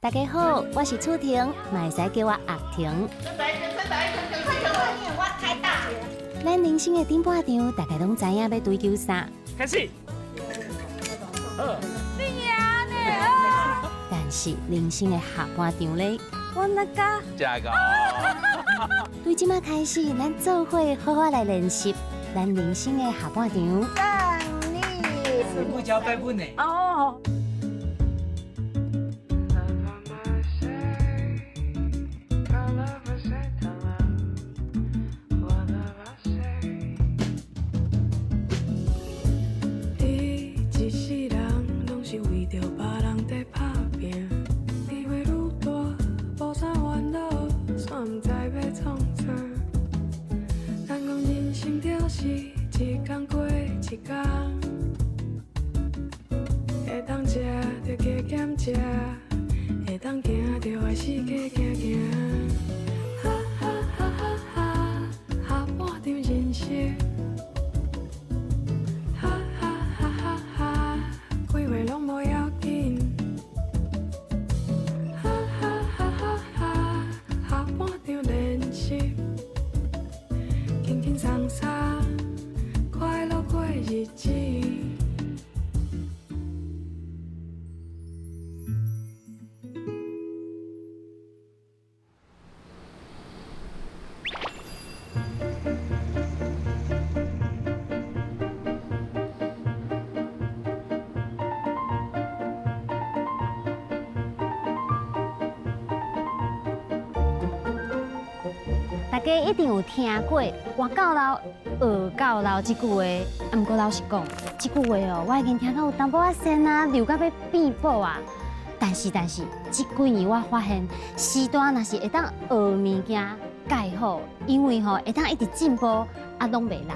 大家好，我是楚婷，嘛會使叫我阿婷。咱人生的頂半場，大家攏知影欲追求啥。開始。你贏呢？但是人生的下半場咧，我那個。加個。對這馬開始，咱做伙好好來練習咱人生的下半場。勝利。不交拜不呢。哦。大家一定有聽過“活到老，學到老”這句話，啊，毋過老實講，這句話哦，我已經聽到有淡薄仔仙啊，流到欲變寶啊。但是，這幾年我發現，時代若是會當學物件蓋好，因為吼會當一直進步，啊，攏袂老。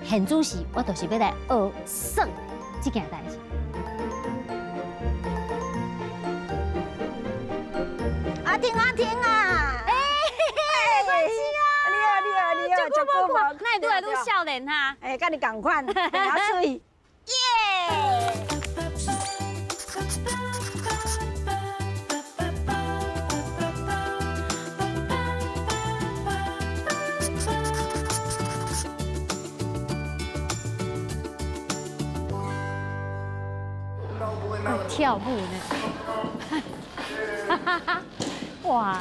現此時，我就是欲來學耍這件代誌。阿婷阿婷啊！那會愈來愈少年哈？欸，佮你仝款，誠媠。耶！跳舞呢？哇！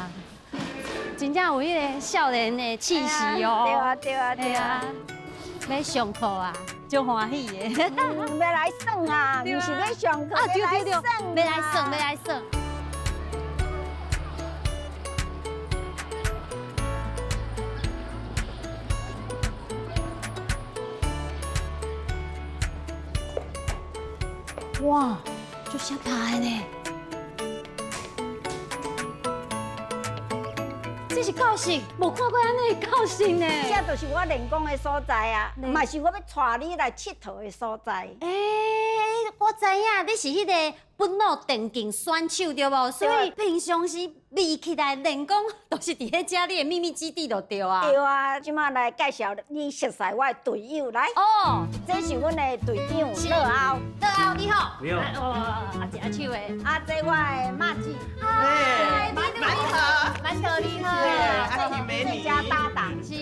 真正有彼个少年的氣息哦。對啊對啊對啊！欲上課啊，足歡喜的。欲來耍啊，毋是欲上課，欲來耍，欲來耍，欲來耍。哇，足識拍的呢！這是教室，無看過按呢的教室呢。這就是我練功的所在啊，嘛是我欲帶你來𨑨迌的所在。欸，我知影你是彼个本老電競選手對無？所以平常時練起來練功，都是佇咧遮你的秘密基地就對啊。對啊，這馬來介紹你熟似我的隊友來。哦，這是阮的隊長樂歐。樂歐你好。你好。哦，阿手的。啊，這我的麻姊。嗨，饅頭。饅頭你好。阿婷美女。最佳搭檔。是，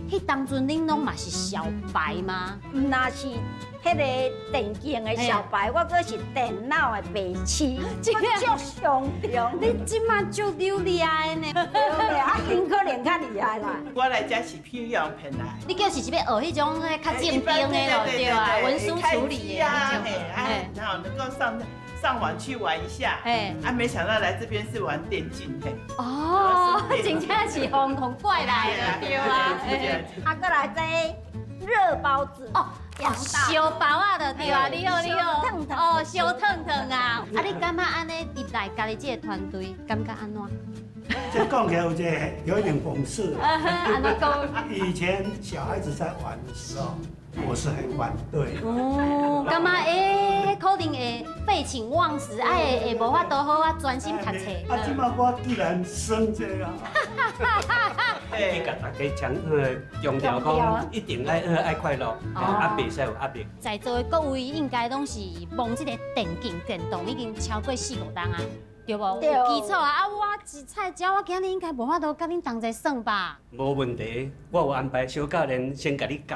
彼當陣恁攏嘛是小白嗎？毋若是彼个電競的小白，我閣是電腦的白痴，我足上強。你這馬足溜厲害呢？啊，𪜶可能較厲害啦。我來遮是漂洋騙來。你就是欲學彼種較正經的咯，對啊，文書處理的那種。然後能夠上網去玩一下，啊，沒想到來這邊是玩電競，嘿。哦，真正是瘋狂怪來的，對啊。啊，閣來這熱包子哦。燒包仔就對啊，你好你好，哦，燒燙燙啊！啊，你感覺按呢入來家己這個團隊，感覺按怎？這講起來有一個有一點諷刺。按怎講？以前小孩子在玩的時候，我是很反對。哦，感覺欸，可能會廢寢忘食，啊會無法度好好專心讀冊。啊，這馬我既然耍這啊。去共大家強調講，一定愛學愛快樂，啊，袂使有壓力。在座的各位應該攏是摸這个電競電動已經超過四五冬啊。對無？對有基礎啊！啊，我一菜鳥，我今日應該無法度佮恁同齊耍吧？無問題，我有安排小教練先共你教。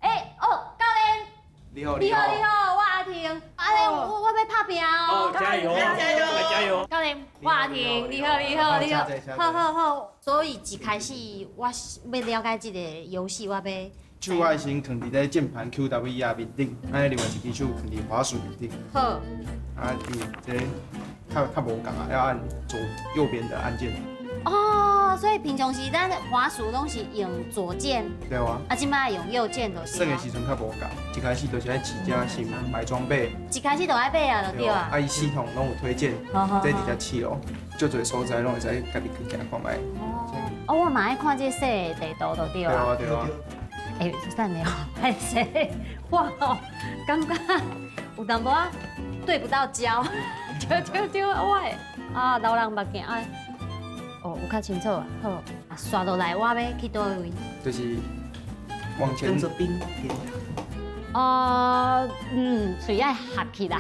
欸，哦，教練，你好，你好，你好，我阿婷，阿玲，我欲拍拚哦。加油，加油，加油！教練，我阿婷，你好，你好，你好，好好好。所以一開始我欲了解這個遊戲，我欲手愛先囥佇咧鍵盤 Q W E R 面頂，啊，另外一支手囥佇滑鼠面頂。好。啊，因為這較較無仝啊，要按左右邊的按鍵。哦，所以平常時咱滑鼠攏是用左鍵。對啊。啊，這擺用右鍵就是。耍的時陣較無仝，一開始就是愛飼隻先買裝備。一開始就愛買啊，就對啊。啊，伊系統攏有推薦，這直接試咯，足濟所在攏會使家己去行看覓。哦，我嘛愛看這細的地圖就對啊。對啊，對啊。欸，等下，歹勢，我吼感覺有淡薄仔對不到焦，對對對，我的啊老人目鏡啊，哦，有較清楚啊，好，啊，紲落來我欲去佗位？就是往前。跟著冰點。哦，喙愛合起來，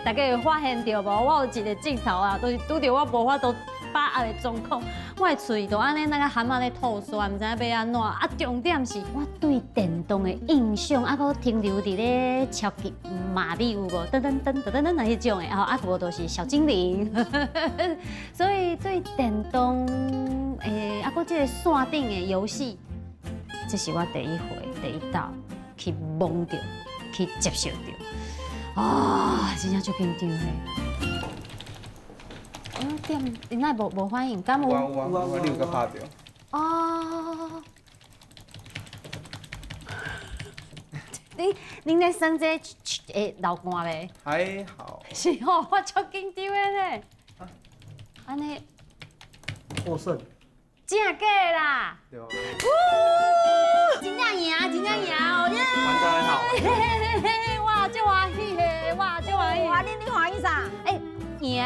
大家有發現著無？我有一個鏡頭啊，都是拄著我無法度把握的狀況，我的喙就按呢那個含仔咧吐沙，毋知影欲按怎。啊，重點是我對電動的印象，猶閣停留佇咧超級瑪麗有無？噔噔噔噔噔噔彼種的，吼，啊無就是小精靈。所以對電動，欸，猶閣這個線頂的遊戲，這是我第一回第一道去摸著，去接受著，啊，真正足緊張的。哦，點，你哪無反應？敢有？有啊有啊有啊，你有佮拍著。哦。恁咧耍這會流汗袂？還好。是吼，我足緊張的咧。按呢。獲勝。真假啦？對啊。真正贏，真正贏哦！玩得很好。哇，足歡喜的，哇，足歡喜。哇，你歡喜啥？欸，贏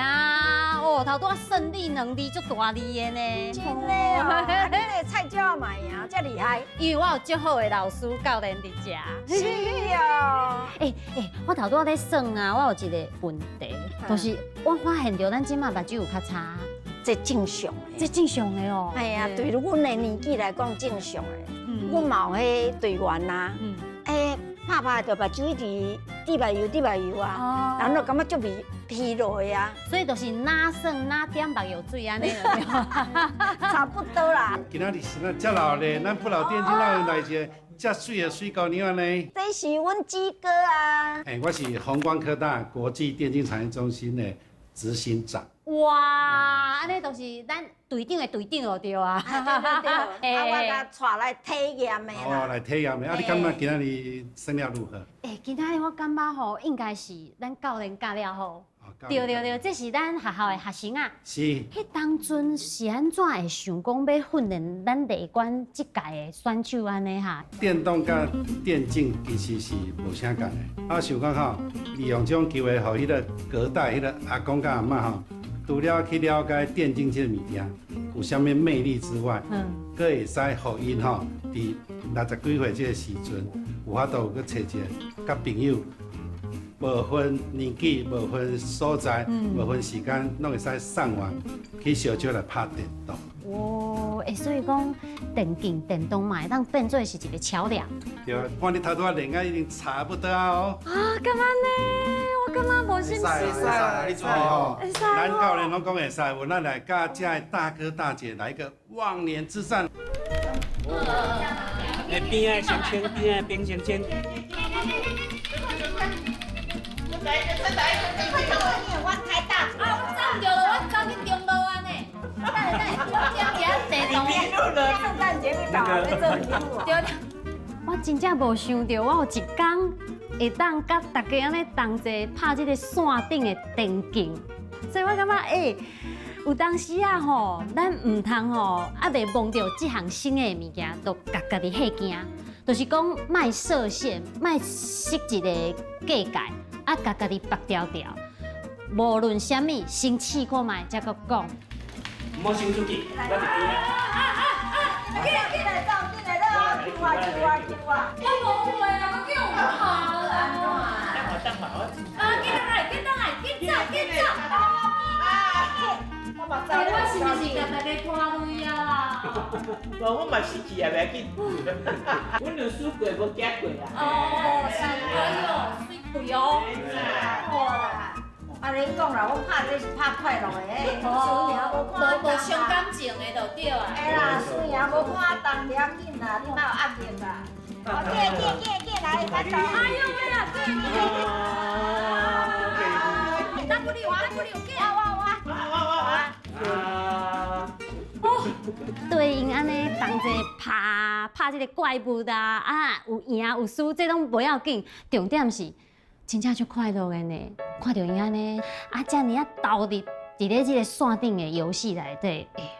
哦，頭拄仔勝利兩字足大字的呢。真的哦，你的菜鳥嘛贏，遮厲害。因為我有足好的老師教練佇遮。是哦。欸欸，我頭拄仔咧耍啊，我有一個問題，就是我發現著咱這馬目睭有較差。這正常的，這正常的哦。哎呀，對阮的年紀來講正常的。阮嘛有彼隊員啊，欸，拍拍就目睭一直滴目油滴目油啊，然後就感覺足疲疲勞的啊。所以就是哪耍哪點目藥水按呢，差不多啦。今仔日是咱遮鬧咧，咱不老電競哪有來一個遮媠的媠姑娘呢？這是阮姊哥啊。欸，我是弘光科大國際電競產業中心的執行長。哇，按呢就是咱隊長的隊長哦，對啊。對對對，啊，我共帶來體驗的啦。哦，來體驗的。啊，你感覺今仔日耍了如何？欸，今仔日我感覺吼，應該是咱教練教了好。對對對，這是咱學校的學生啊。是。彼當陣是按怎會想講欲訓練咱麗管這屆的選手按呢哈？電動佮電競其實是無啥仝的。啊，想講吼，利用這種機會，予彼個隔代、彼個阿公佮阿嬤吼，除了去了解電競這個物件有啥物魅力之外，閣會使予𪜶吼，佇60幾歲這個時陣，有法度閣揣一個佮朋友，無分年紀、無分所在、無分時間，攏會使上網去相招來拍電動。哦，欸，所以講電競、電動嘛會當變做是一個橋樑。對啊，看你頭拄仔練甲已經差不多啊哦。啊，敢按呢？我感覺無心思。會使啊，你注意哦。咱教練攏講會使，有咱來佮遮的大哥大姐來一個忘年之戰。欸，邊仔先清，邊仔邊先清。我太大。啊，我走毋著了，我走去中路按呢。等下等下，我踮伫遐地動。聖誕節要到，欲做禮物。對。我真正無想著，我有一天會當佮大家按呢同齊拍這個線頂的電競，所以我感覺欸，有當時啊吼，咱毋通吼，猶未摸著這項新的物件，就共家己嚇驚，就是講莫設限，莫設一個界界，啊，共家己縛牢牢。無論啥物，先試看覓，才閣講。毋好先出去，我佇邊。緊來緊來走，緊來走，救我救我救我！我無會啊，我叫有跑啦。等我等我，啊，緊轉來，緊轉來，緊走，緊走。我是毋是共大家拖累啊啦？無，我嘛是去也袂要緊。阮有輸過，無驚過啦。哦，是，哎喲，媠氣哦。哇！啊，你講啦，我拍這是拍快樂的，輸贏無無無傷感情的就對啊。哎啦，輸贏無看重，袂要緊啦，你莫有壓力啦。哦，過過過過來，來到。哎呦喂啊，過過。W W 過。我我我我我我。對𪜶按呢同齊拍拍這个怪物啊，啊有贏有輸，這攏無要緊，重點是真正足快樂的呢。看著𪜶按呢，啊遮爾仔投入佇咧這个線頂的遊戲內底，欸，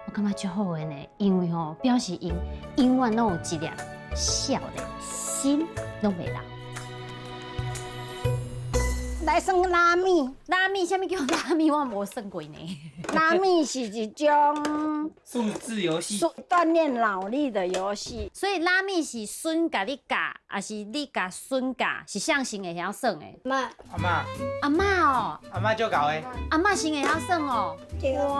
我感覺足好的呢，因為吼表示𪜶永遠攏有一粒少年心攏袂老。來耍拉米，拉米，啥物叫拉米？我無耍過呢。拉米是一種數字遊戲，鍛鍊腦力的遊戲。所以拉米是孫共你教，抑是你共孫教？是啥先會曉耍的？阿嬤。阿嬤哦。阿嬤足𠢕的。阿嬤先會曉耍哦。哇，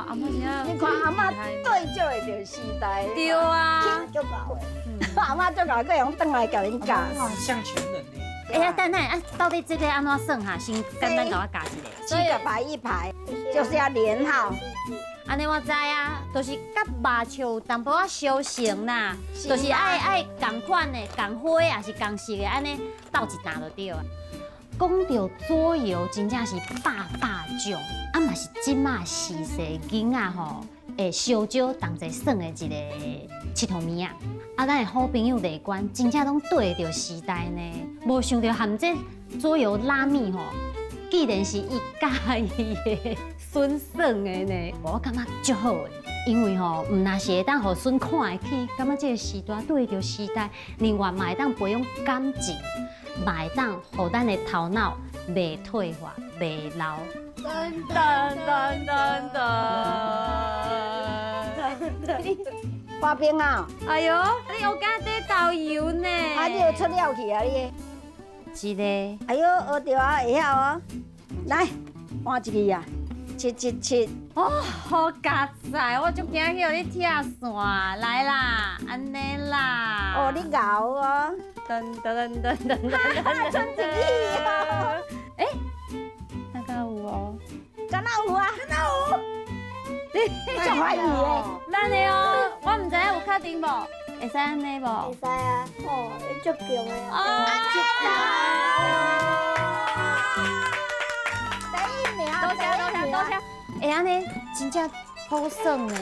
阿嬤真你看阿嬤對照會著時代。對啊。足𠢕的。阿嬤足𠢕，閣會用轉來共恁教。哇，像全能呢。哎呀，等等啊，到底這個按怎耍哈？先簡單共我教一下。七個牌一排，就是要連號。按呢我知啊，就是佮麻將有淡薄仔相像啦，就是愛愛仝款的、仝花抑是仝色的，按呢鬥一擔就對啊。講著桌遊，真正是百百種，啊嘛是這馬時勢囡仔吼會相招同齊耍的一个𨑨迌物仔。啊，咱的好朋友麗娟，真正攏對著時代呢，無想著含這桌遊拉米吼，竟然是伊佮伊的孫耍的呢，我感覺足好的，因為吼，毋若是會當予孫看會起，感覺這个時代對著時代，另外嘛會當培養感情，嘛會當予咱的頭腦袂退化、袂老。噔噔噔噔噔。花冰啊！哎喲，你有敢在導遊呢？啊，你有出了去啊你？是的。哎喲，學著啊，會曉哦。來，換一个啊，777。哦，好佳哉，我足驚去予你拆散，來啦，按呢啦。哦，你𠢕哦。噔噔噔噔噔噔，剩一支哦。欸，那敢有哦？敢若有啊？敢若有？你足懷疑的。等下哦，我毋知影有確定無？會使按呢無？會使啊，哦，你足強的。哦，第一名，多謝多謝多謝。欸，按呢真正好耍呢。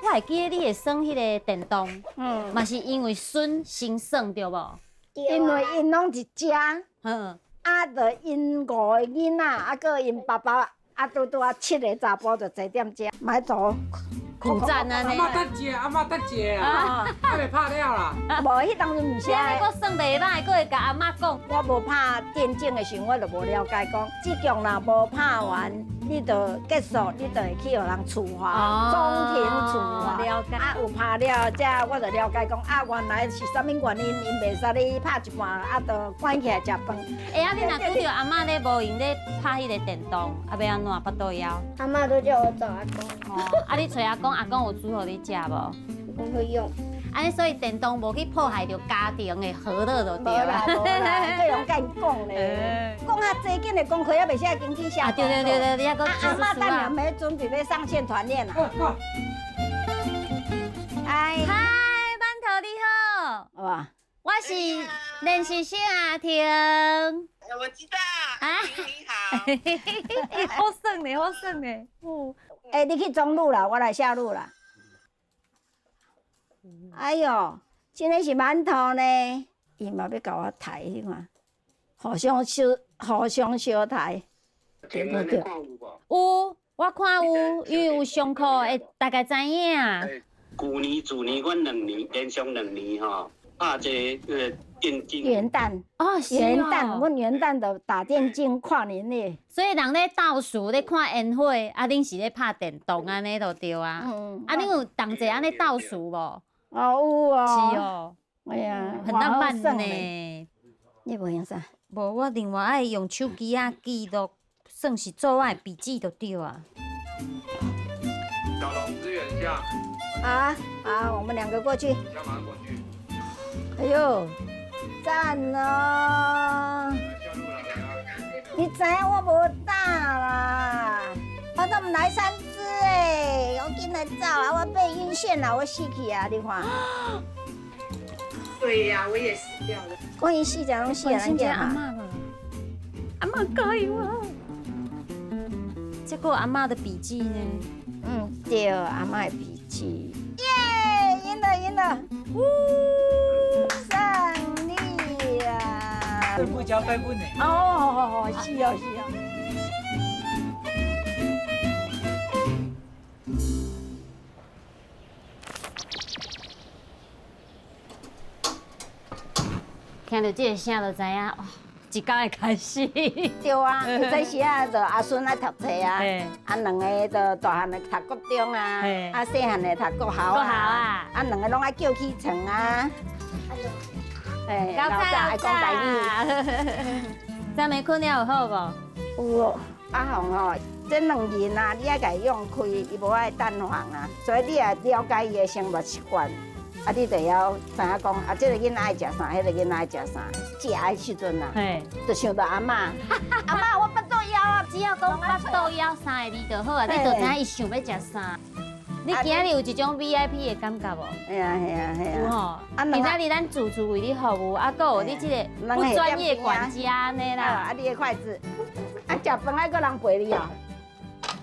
我會記得你會耍彼个電動，嘛是因為孫先耍對無？因為𪜶攏一家，啊，就𪜶五个囡仔，啊，閣𪜶爸爸，啊，拄拄仔七个查埔就坐踮遮，莫做。苦戰按呢。阿嬤等一下，阿嬤等一下啦，還袂拍了啦。無，彼當陣毋是啊。閣耍袂䆀，閣會共阿嬤講。我無拍電競的時陣，我就無了解講，這局若無拍完，你就結束，你就會去予人處罰，中庭處罰。了解。啊，有拍了，才我就了解講，啊，原來是啥物原因，𪜶袂使你拍一半，啊，就關起來食飯。欸，啊，你若拄著阿嬤咧無閒咧拍彼个電動，啊，欲按怎？腹肚枵。阿嬤都叫我找阿公。哦，啊，你揣阿公，阿公有煮予你食無？我會用。按呢，所以電動無去破壞著家庭的和樂就對無啦，無啦，閣用共𪜶講咧，講較濟緊的功課猶袂使緊去寫。啊，對對對對，你猶閣。阿嬤等下欲準備欲上線團練啦。嗨。嗨，饅頭你好。哇。我是練習生阿婷。我知道。啊，你好。好耍呢，好耍呢。哦。欸，你去中路啦，我來下路啦。哎喲，真的是饅頭呢！伊嘛欲共我刣，你看，互相相互相相刣，對無對？有，我看有，因為有上課，會大概知影。舊年、去年，阮兩年連續兩年吼，拍這個電競。元旦哦，元旦，阮元旦就打電競跨年咧。所以人咧倒數咧看煙火，啊，恁是咧拍電動按呢就對啊。啊，恁有同齊按呢倒數無？哦，有哦。是哦。哎呀，很浪漫呢。你無用啥？無，我另外愛用手機仔記錄，算是做我的筆記就對啊。小龍支援一下。啊啊，我們兩個過去。馬上過去。哎呦，讚哦！你知影我無膽啦，我都毋來三隻欸，我緊來走啊！我被暈眩啦，我死去啊！你看。對呀，我也死掉了。講伊死就攏死啊，咱阿嬤無？阿嬤加油啊！這個阿嬤的筆記呢？嗯，對，阿嬤的筆記。耶，贏了贏了！嗚，勝利啊！不交拜不呢？哦，是哦是哦。聽到這個聲就知影，哦，一天的開始。對啊，這時啊，就阿孫愛讀冊啊，啊兩个就大漢的讀國中啊，啊細漢的讀國校啊，啊兩个攏愛叫起床啊。哎，老早愛講台語。昨暝睏了有好無？有哦，阿紅吼，這兩人啊，你愛共伊用開，伊無愛蛋黃啊，所以你也了解伊的生活習慣。啊，你就曉知影講，啊，這個囡仔愛食啥，彼個囡仔愛食啥。食的時陣啊，就想到阿嬤，阿嬤我腹肚枵啊，只要講腹肚枵三个字就好啊，你就知影伊想欲食啥。你今日有一種 VIP 的感覺無？嘿啊嘿啊嘿啊！有吼。啊，今仔日咱主廚為你服務，啊，閣有你這個不專業管家按呢啦。啊，你的筷子，啊，食飯愛閣人陪你哦。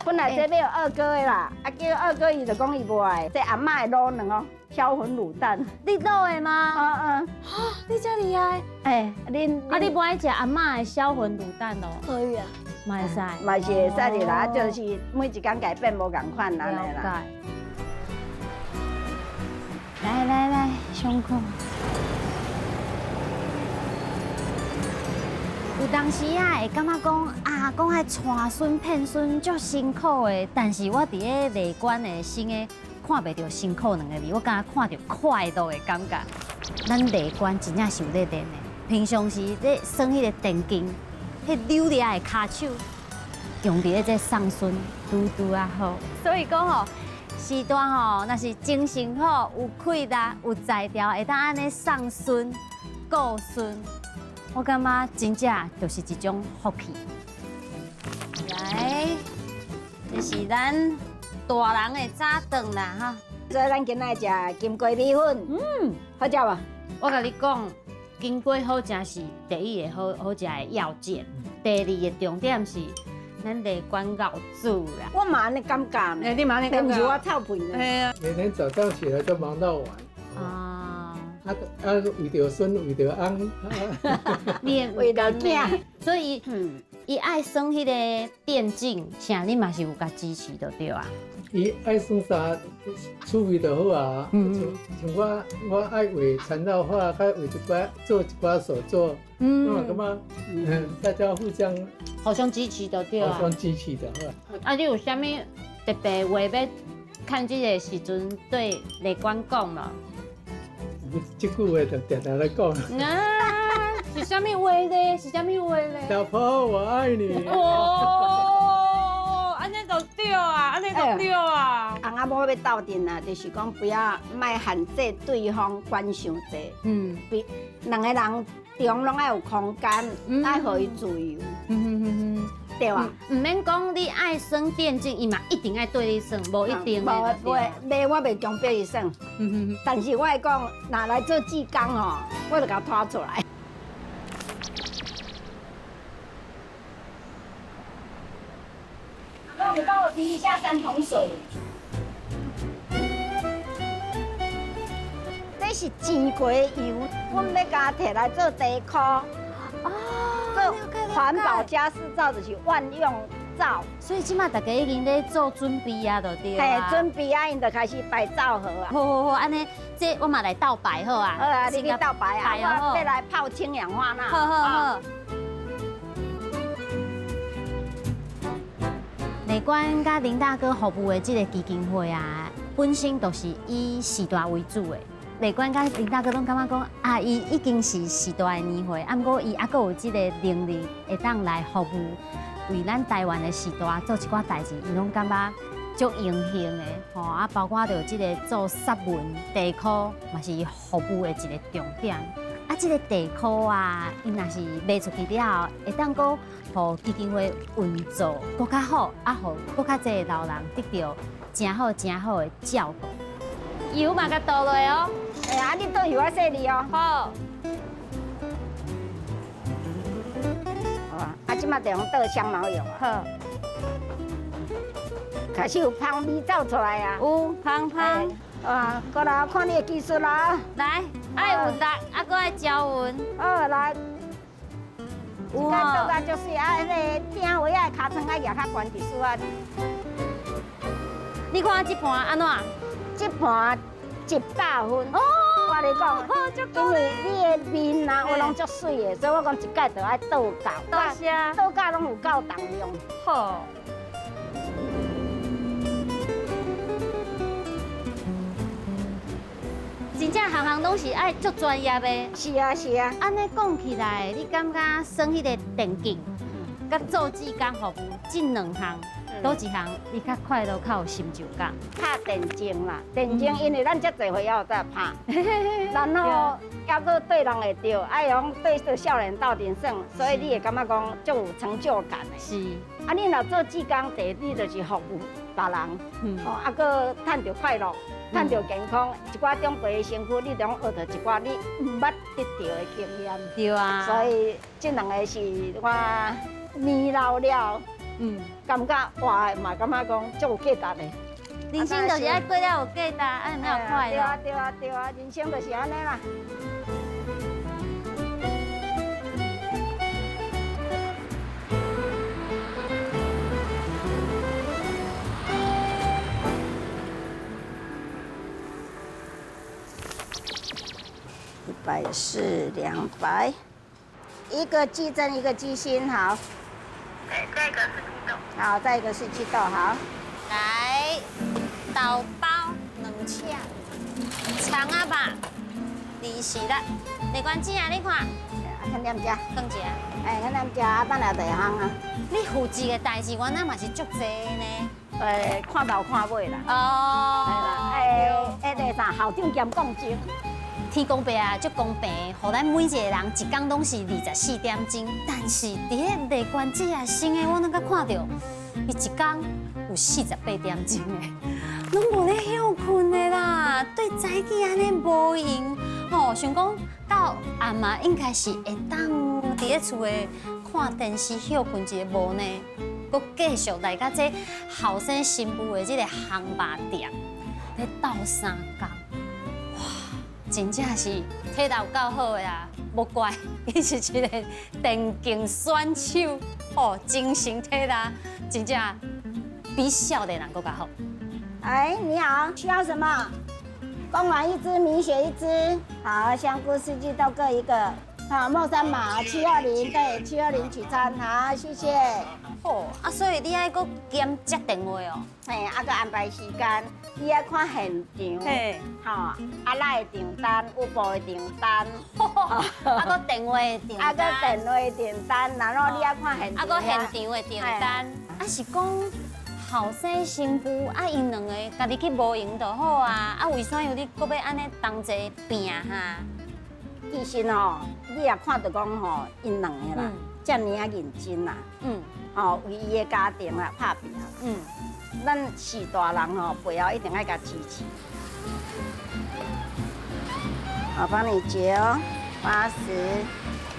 本來這欲予二哥的啦，啊，叫二哥伊就講伊無愛，這阿嬤的滷卵哦，銷魂滷蛋。你滷的嗎？嗯嗯。哈，你這厲害。欸，恁啊，你無愛食阿嬤的銷魂滷蛋哦？可以啊。嘛會使。嘛是會使的啦，就是每一工改變無仝款按呢啦。來來來，上課。有當時啊，會感覺講啊，講愛帶孫騙孫足辛苦的，但是我佇咧麗娟的身個看袂著辛苦兩个字，我敢若看著快樂的感覺。咱麗娟真正是有咧練的，平常時咧耍彼个電競，彼扭掠的跤手，用佇咧這送孫拄拄仔好。所以講吼，時代吼，若是精神好、有氣力、有才調，會當按呢送孫、顧孫。我感覺真正就是一種福氣。來，這是咱大人的早頓啦，哈。所以咱今仔食金瓜米粉，嗯，好食無？我共你講，金瓜好食是第一个好好食的要件，第二个重點是咱麗娟𠢕煮啦。我嘛按呢感覺呢，你嘛按呢感覺？毋是我臭屁呢。嘿啊。每天早上起來都忙到晚。啊啊！為著孫，為著翁，你也為著囝，所以伊愛耍彼个電競，啥你嘛是有共支持就對啊。伊愛耍啥，趣味就好啊。像我，我愛畫纏繞畫，佮畫一寡做一寡手作，我感覺大家互相互相支持就對啊。互相支持就好。啊，你有啥物特別話欲趁這个時陣對麗娟講無？這句話就定定來講。啊，是啥物話咧？是啥物話咧？老婆，我愛你。哦，按呢就對啊，按呢就對啊。翁仔某欲鬥陣啊，就是講不要莫限制對方管傷濟。嗯。比兩個人中攏愛有空間，愛予伊自由。對啊。毋免講你愛耍電競，伊嘛一定愛對你耍，無一定的。無，袂，我袂強迫伊耍。但是我會講，若來做志工吼，我就共拖出來。阿公，你幫我提一下三桶水。這是煎過的油，阮欲共提來做地箍。哦。做環保家私灶就是萬用灶，所以這馬大家已經咧做準備啊，就對啊。嘿，準備啊，𪜶就開始擺灶盒啊。好好好，按呢，這我嘛來倒擺好啊。好啊，你去倒擺啊，我欲來泡氫氧化鈉。好好好。麗娟佮林大哥服務的這個基金會啊，本身就是以序大為主的。麗娟佮林大哥攏感覺講，啊，伊已經是序大的年歲，啊，毋過伊猶閣有這个能力，會當來服務為咱台灣的時代做一寡代誌，𪜶攏感覺足榮幸的吼啊！包括著這个做雪文地科嘛是服務的一个重點。啊，這个地科啊，𪜶若是賣出去了後，會當閣予基金會運作閣較好，啊，予閣較濟老人得著誠好誠好的照顧。油嘛，共倒落哦。欸，啊，你倒油啊細膩哦。好。好啊，啊，這馬就用倒香茅油啊。好。開始有芳味走出來啊。有芳芳。啊，過來看你的技術啦。來，愛有力，啊，閣愛招勻。好，來。有哦。倒甲足媠，啊，彼个鼎位仔尻川愛舉較懸一絲仔。你看這盤按怎？這盤100分。哦。我跟你講，因為你的面啊，我攏足媠的，所以我講一擺就愛倒夠。多謝。倒夠攏有夠重量。好。真正項項攏是愛足專業的。是啊是啊。按呢講起來，你感覺耍彼个電競，佮做志工服務這兩項，佗一項你較快樂、較有成就感？拍電競啦，電競因為咱遮濟歲猶有在拍，然後猶閣對人會著，愛用對著少年鬥陣耍，所以你會感覺講足有成就感的。是。啊，你若做志工，第一你就是服務別人，吼，啊，閣趁著快樂。趁著健康，一寡長輩的身軀，你拢學著一寡你毋捌得著的經驗。對啊。所以這兩个是我年老了，感覺哇嘛感覺講足有價值的。人生就是愛過了有價值，按呢才有快樂。對啊對啊對啊，人生就是按呢啦。140、200，一個雞胗，一個雞心，好。對，再一個四季豆。好，再一個四季豆，好。來，豆包2尺，蔥仔肉20粒，李關子啊，你看。啊，看點食？放一下。哎，看點食，啊，等下就會烘啊。你負責的代誌，原來嘛是足濟呢。看頭看尾啦。哦。係啦，欸，彼個啥校長兼講師。天公伯啊，足公平，予咱每一個人一工攏是24點鐘。但是佇咧麗娟姊啊身的，我攏閣看著，伊一工有48點鐘的，攏無咧歇睏的啦。對早起按呢無閒，吼，想講到暗嘛應該是會當佇咧厝的看電視歇睏一下無呢，閣繼續來佮這後生新婦的這个烘肉店咧鬥相共。真正是體力有夠好的啦，無怪伊是一个電競選手，哦，精神體力真正比少年人閣較好。哎，你好，需要什麼？貢丸一支，米血一支，好，香菇、四季豆各一個。好，莫三馬720，對，720取餐，好，謝謝。哦，啊，所以你愛閣兼接電話哦？嘿，啊，閣安排時間，你愛看現場，嘿，吼，啊，來的訂單，有報的訂單，啊，閣電話的訂單，啊，閣電話訂單，然後你愛看現場，啊，閣現場的訂單，啊是講後生新婦啊，𪜶兩個家己去無閒就好啊，啊，為啥又你閣欲按呢同齊拚哈？其實吼，你也看著講吼，𪜶兩个啦，遮爾仔認真啦，吼，為伊的家庭啦拍拚。咱是大人吼，背後一定愛共支持。我幫你結哦，80、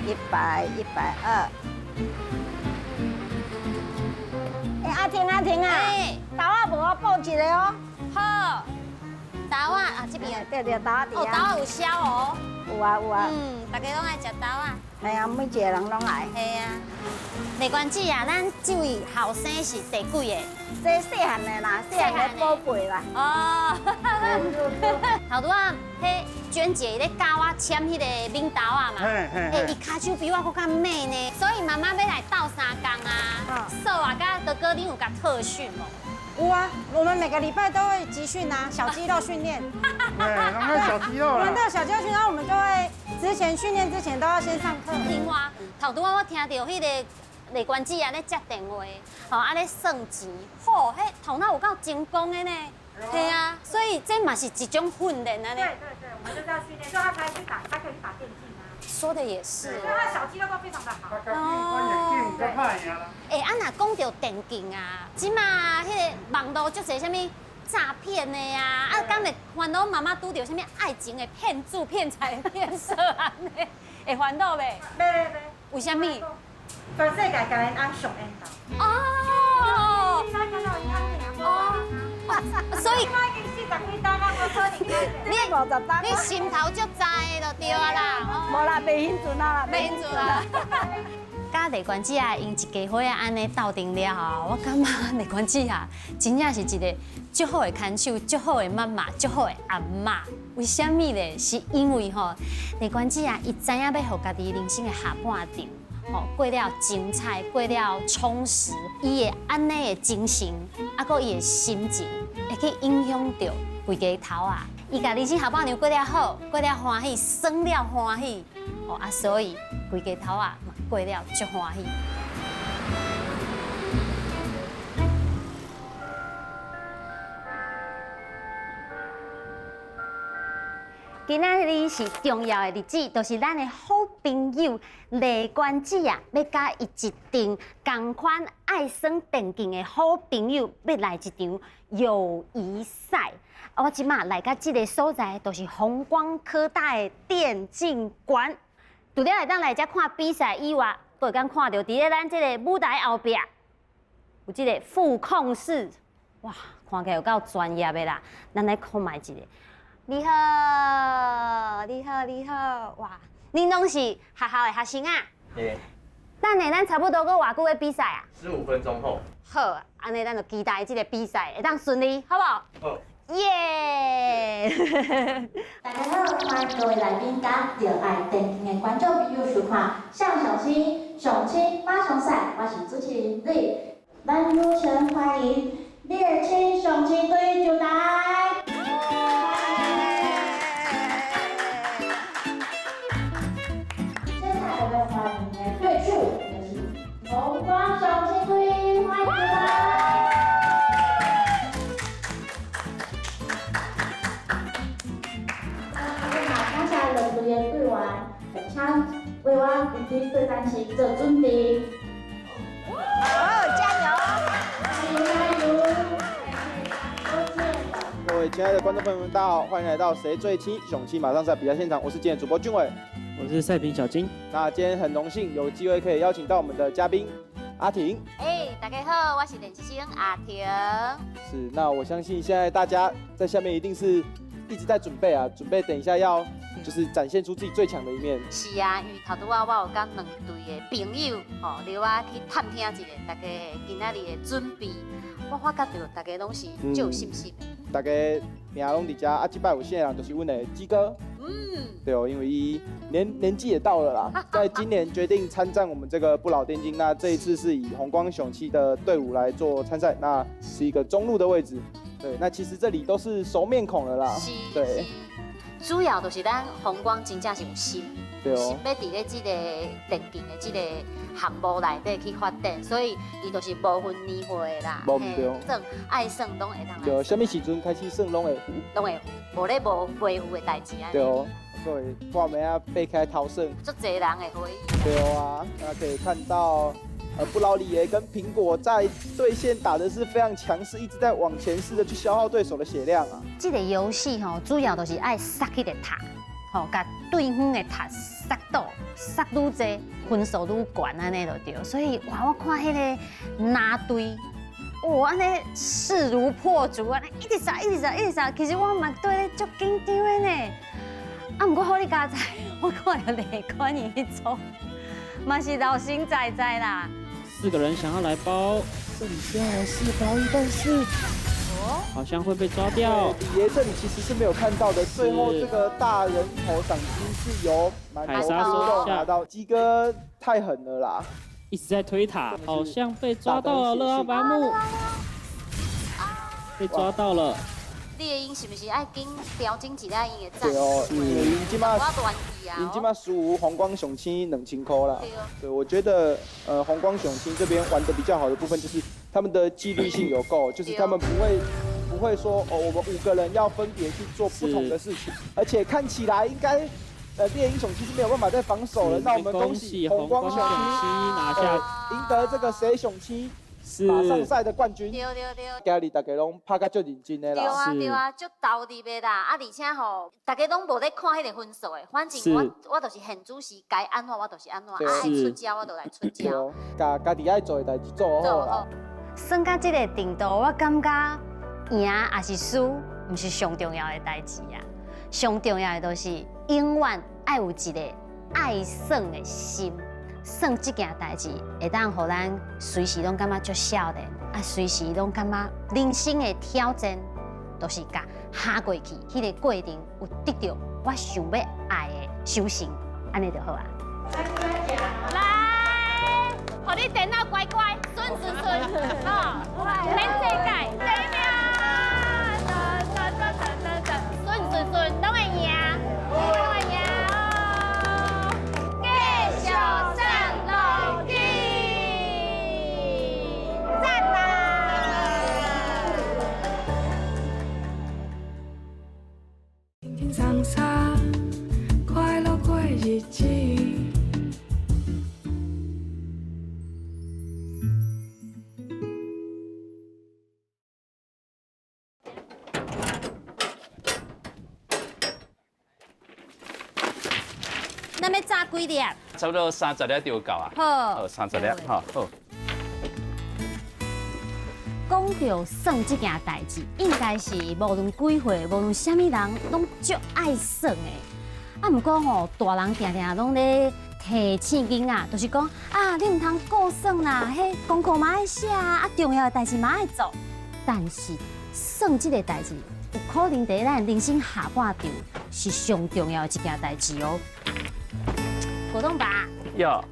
100、120。欸，阿婷阿婷啊，豆仔無我報一個哦。好，豆仔啊，這邊。對對，豆仔佇。哦，豆仔有銷哦。有啊有啊。大家攏愛食豆仔。係啊，每一個人攏愛。係啊。麗娟姊啊，咱這位後生是第幾個？這細漢的啦，細漢的寶貝啦。哦。頭拄仔，彼娟姐咧教我簽彼个敏豆仔嘛。欸，伊跤手比我閣較猛呢，所以媽媽欲來鬥相共啊。嫂啊，佮哥哥，你有共特訓無？有啊，我們每個禮拜都會集訓啊，小肌肉訓練。對，那小肌肉。我們都有小肌肉訓練，然後我們就會之前訓練之前都要先上課。聽話，頭拄仔我聽著彼个丽娟姊啊咧接电话，吼啊咧算钱，吼，彼头脑有够精工的呢。嘿啊，所以这嘛是一种训练按呢。对对对，我们就是要训练，所以他才去打，他可以去打电竞啊。说的也是。所以他小肌肉都非常的好。哦。欸，啊，若讲到电竞啊，这马彼个网路足济啥物诈骗的啊，啊，敢会烦恼妈妈拄著啥物爱情的骗子、骗财、骗色按呢？会烦恼袂？袂袂袂。为啥物？全世界共𪜶翁上缘投。哦。哦。所以你心头足知就对啊啦。无啦，袂兴阵啊啦，袂兴阵啊。佮丽娟姊啊，𪜶一家伙仔按呢斗阵了后，我感觉丽娟姊啊，真正是一个足好的牵手、足好的妈妈、足好的阿嬷。为啥物咧？是因为吼，丽娟姊啊，伊知影欲予家己人生的下半场，吼过了精彩，过了充实，伊会按呢的精神，啊，阁伊的心情，会去影响著规家头仔。伊共人生下半场过了好，过了欢喜，耍了欢喜，吼啊，所以规家头仔嘛过了足欢喜。今仔日是重要的日子，就是咱的好朋友丽娟姊啊，欲佮伊一阵仝款爱耍电竞的好朋友，欲来一场友谊赛。啊，我这马来到这个所在，就是弘光科大的电竞馆。除了会当来遮看比赛以外，阁会当看著伫咧咱这个舞台后壁有这个副控室，哇，看起来有够专业的啦。咱来看觅一下。你好，你好，你好，哇！恁拢是学校的学生啊？对。等下咱差不多阁偌久的比赛啊？15分钟后。好，按呢咱就期待这个比赛会当顺利，好无？好。耶！大家好，欢迎各位来宾佮热爱电竞的观众朋友收看《上上星上青马上赛》，我是主持人李。咱有请欢迎猎青上青队上台。接下来我们欢迎的对手就是红光上青队，欢迎上台。感谢两队的队员，请为我入去对战室做准备。好，加油！加油！各位亲爱的观众朋友们，大家好，欢迎来到《谁最青雄起马上赛》比赛现场，我是今天的主播俊伟，我是赛评小金。那今天很荣幸有机会可以邀请到我们的嘉宾阿婷。哎，大家好，我是练习生阿婷。是，那我相信现在大家在下面一定是一直在准备啊，准备等一下要就是展现出自己最强的一面。是啊，因为头拄仔我有佮两队的朋友吼，留我去探听一下大家今仔日的准备，我发觉著大家拢是足有信心的。大家名拢伫遮，啊，这摆有新的人就是阮的鸡哥。对哦，因为伊年纪也到了啦，在今年决定参战我们这个不老电竞。那这一次是以红光雄起的队伍来做参赛，那是一个中路的位置。对，那其实这里都是熟面孔了啦。是。对。主要就是咱红光真正是有心，对哦，心欲伫咧这个电竞的这个项目内底去发展，所以伊就是无分年岁的啦。无毋对。耍爱耍拢会当来。对，啥物时阵开始耍拢会赴。拢会赴，无咧无袂赴的代志按呢。对哦，所以半暝仔爬起来偷耍。足济人会回忆。对啊，那可以看到，不老李爷跟苹果在对线打的是非常强势，一直在往前试着去消耗对手的血量啊。这个游戏吼，主要就是爱杀彼个塔，吼，共对方的塔杀倒，杀愈济，分数愈悬，按呢就对。所以哇，我看彼个蓝队，哇，按呢势如破竹啊，一直杀，一直杀，一直杀。其实我嘛对咧足紧张的呢。啊，毋过好你佳哉，我看著丽娟伊彼组，嘛是老神在在啦。 4个人想要来包，这里先来试包一，但是好像会被抓掉。李爷这里其实是没有看到的，最后这个大人头赏金是由凯撒收拿到。鸡哥太狠了啦，一直在推塔，好像被抓到了。勒阿巴木被抓到了，猎鹰是毋是爱紧调整一下𪜶的战对哦，因为𪜶这马，我乱去啊。𪜶这马输红光雄青2000块啦。对，我觉得红光雄青这边玩的比较好的部分就是他们的纪律性有够，就是他们不会说哦，我们5个人要分别去做不同的事情，而且看起来应该，猎鹰雄青是没有办法再防守了。那我们恭喜红光雄青拿下，赢得这个谁雄青马上赛的冠军。对对对。今日大家拢拍甲足认真的啦。对啊对啊，足投入的啦。啊，而且吼，大家拢无咧看彼个分数的，反正我就是现主时该按怎我就是按怎，爱出招我就来出招。家家己爱做的代志做好啦。算到这个程度，我感觉赢还是输，毋是上重要的代志啊。上重要的就是永远爱有一个爱耍的心，耍这件代志会当予咱随时拢感觉足少年，啊，随时拢感觉人生的挑战，都是共哈过去，彼个过程有得到我想欲爱的修行，按呢就好啊。来，予你电脑乖乖，顺顺顺，好，免计较，第一名，顺顺顺，拢会赢，拢会赢哦，继续上落去，赞啦！轻轻松松，快乐过日子。咱欲炸几粒？差不多30粒就够啊。好，好，30粒，好。好。讲到耍这件代志，应该是无论几岁，无论啥物人，拢足爱耍的。啊，毋过吼，大人定定拢咧提醒囡仔，就是讲啊，你毋通顾耍啦，彼功课嘛爱写啊，重要的代志嘛爱做。但是耍这个代志，有可能伫咱人生下半场是上重要的一件代志哦。果冻爸，哟，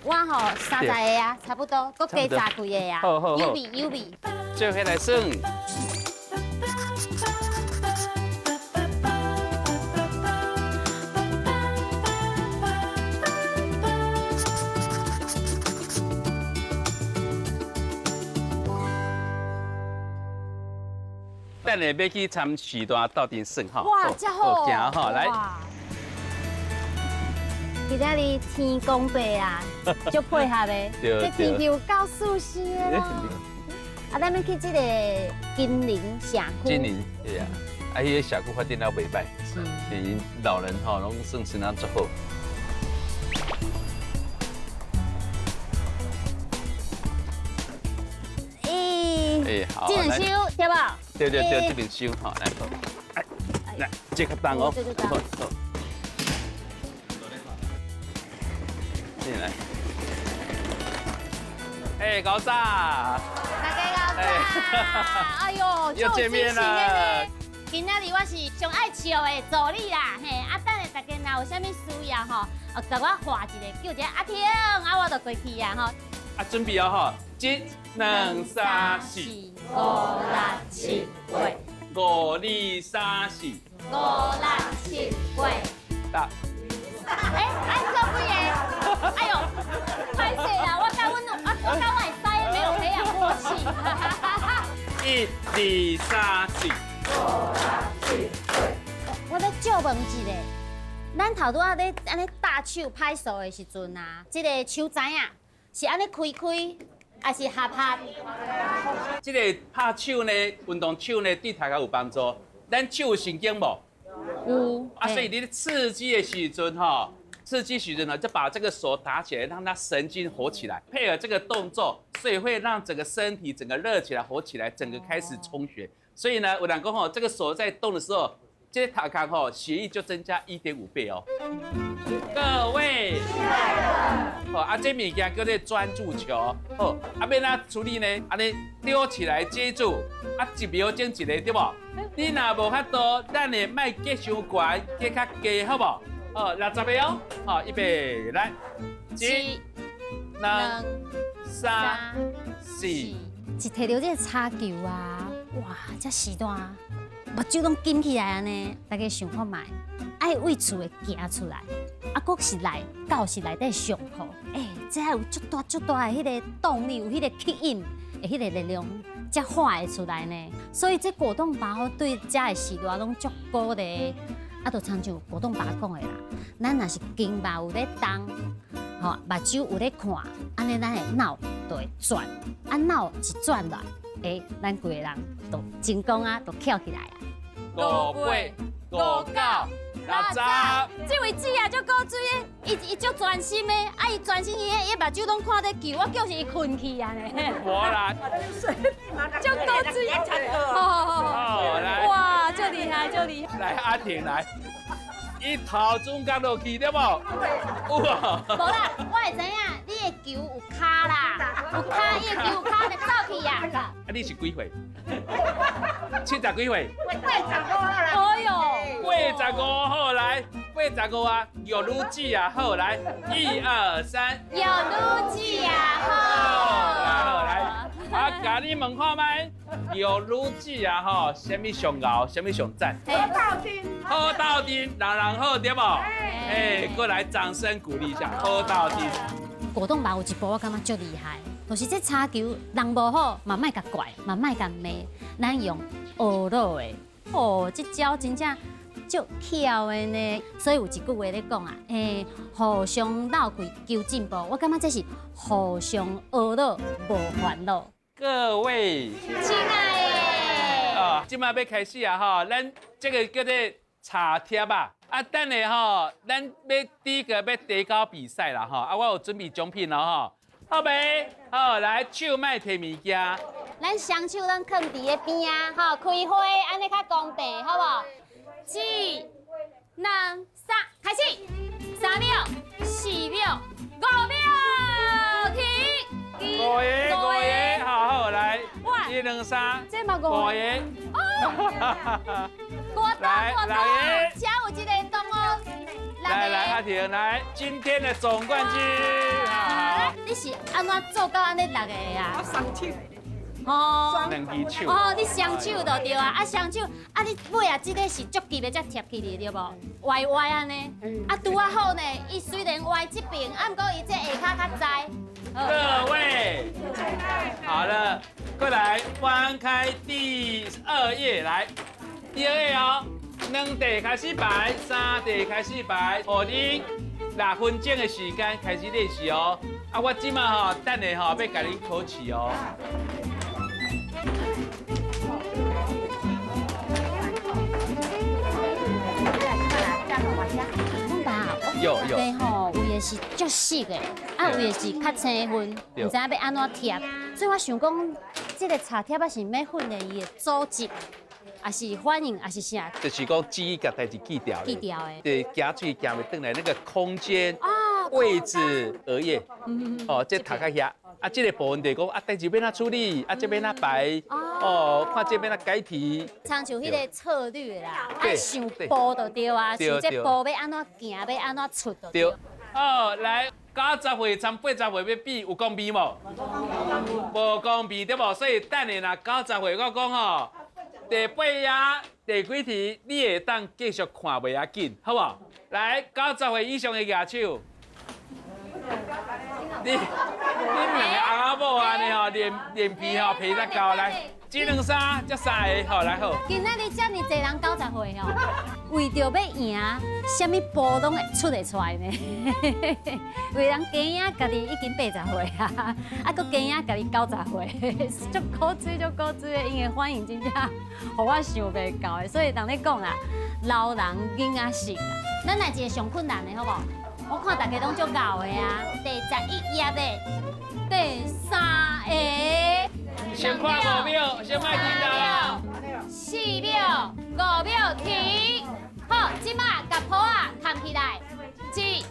我吼30个啊，差不多，阁加炸几个啊，好好好，有味有味。做伙来耍。等下欲去参时段斗阵耍吼。哇，遮好，行吼，来。今仔日天公伯啊，足配合的，这天气有够舒适的啦。啊，咱欲去这个金陵社区。金陵，对啊，啊，彼个社区发展了袂䆀，是，𪜶老人吼拢算身体足好。欸，好，这边收对无？对对对，这边收吼，来，来，这较重哦，好，好。进来。哎，高早。大家高早。哎呦，又见面了。今仔日我是上爱笑的助理啦，嘿，啊，等下大家若有啥物需要吼，共我喊一下，叫一下阿婷，啊，我就过去啊吼。啊，准备哦吼，一、两、三、四、五、六、七、八。 5、2、3、4。 5、6、7、8。哎，爱做几个？哎呦，歹势啦，我佮阮我佮我的师没有培养默契。 1、2、3、4。 5、6、7、8。我咧借问一下，咱头拄仔咧按呢搭手拍手的时阵啊，这个手知影是按呢开开，还是合合？这个拍手呢，运动手呢，对头壳有帮助。咱手有神经无？有。啊，所以你咧刺激的时阵吼，刺激时阵呢，就把这个手打起来，让它神经活起来，配合这个动作，所以会让整个身体整个热起来、活起来，整个开始充血。所以呢，有人讲吼，这个手在动的时候，这个头壳吼，血液就增加1.5倍哦。各位，好啊，这物件叫做专注球，好，啊，欲按怎处理呢？按呢丢起来接住，啊，1秒钟一个，对无？你若无法度，咱会莫结伤悬，结较低，好无？好，60个哦，好，预备，来，1、2、3、4。一提到这个插球啊，哇，这时段目睭攏金起來按呢，大家想看覓，愛為厝的行出來，啊，閣是來教室內底上課，欸，這愛有足大足大的彼个動力，有彼個吸引的彼個力量，才畫會出來呢。所以這果凍爸吼對遮的時代攏足鼓勵，啊，就親像果凍爸講的啦，咱若是肩肉有咧動，吼，目睭有咧看，按呢咱的腦就會轉，啊腦一轉來，欸，咱規個人就成功啊，就翹起來啊。 5、8、5、9、60。這位姊啊，足古錐的，伊足專心的，啊，伊專心，伊目睭攏看咧球，我叫是伊睏去啊呢。無啦，足古錐。好，來。哇，足厲害，足厲害。來，阿婷來，伊頭轉角落去對無？有無？無啦，我會知影，你的球有跤啦，有跤，伊的球有跤就走去啊。啊，你是幾歲？70幾歲？ 85啦。哎喲，85好來，85啊，玉女子啊好來，1、2、3。玉女子啊好。好來，啊，共你問看覓，玉女子啊吼，啥物上𠢕，啥物上讚？好鬥陣。好鬥陣，人人好對無？哎，過來掌聲鼓勵一下，好鬥陣。果凍爸有一步我感覺足厲害，就是這炒球人無好，嘛莫共怪，嘛莫共罵，咱用學腦的，哦，這招真正足巧的呢。所以有一句話咧講啊，欸，互相鬥氣求進步，我感覺這是互相學腦無煩惱。各位親愛的，哦，這馬欲開始啊吼，咱這個叫做插貼啊。啊，等下吼，咱欲第一個欲提高比賽啦吼。啊，我有準備獎品咯吼。好未？好，來手莫提物件。咱雙手攏囥佇咧邊啊，吼，開花按呢較公平，好無？1、2、3，開始。3秒、4秒、5秒，停。5個，5個，好好來。1、2、3，這嘛5個。哦。我多我多，這有一個動哦。來來，阿婷來，今天的總冠軍。你是按怎做到按呢6個啊？我雙手。哦。兩隻手。哦，你雙手就對啊，啊雙手，啊你尾啊這個是足急的才貼起來對無？歪歪按呢，啊拄仔好呢，伊雖然歪這邊，啊毋過伊這下跤較知。各位，好了，過來翻開第2頁來，第2頁哦，2題開始排，3題開始排，予你6分鐘的時間開始練習哦。啊，我這馬吼，等下吼欲共恁考試哦。有有。对吼，有的是足湿的，啊有的是較青粉，毋知影欲按怎貼。所以我想講，這個插貼仔是欲訓練伊的組織，還是反應，還是啥？就是講記憶共代誌記牢。記牢的。對，行出去行袂轉來，那個空間、位置、額頁，哦，這讀較遐。啊，這個部分就是講啊，代誌欲按怎處理，啊，這欲按怎排，哦，看這欲按怎解題。親像彼個策略啦，愛想步就對啊，想這步欲按怎行，欲按怎出就對。哦，來90歲參80歲欲比，有公平無？無公平對無？所以等下若90歲，我講吼，第8頁第幾題，你會當繼續看袂要緊，好無？來，90歲以上的舉手。你兩个翁仔某按呢吼，臉皮吼皮得厚來，1、2、3，這3個好來好。今仔日遮爾濟人90歲吼，為著欲贏，啥物步攏會出會出來呢？有人加贏家己已經80歲啊，啊，閣加贏家己90歲，足古錐足古錐的，𪜶的反應真正，予我想袂到的。所以人咧講啦，老人囡仔性啊，咱來一個上困難的好無？我看大家攏足𠢕的啊，第11頁的第3個。先看5秒，先莫停啦。 4秒、5秒停。好，這馬共鋪仔崁起來，1、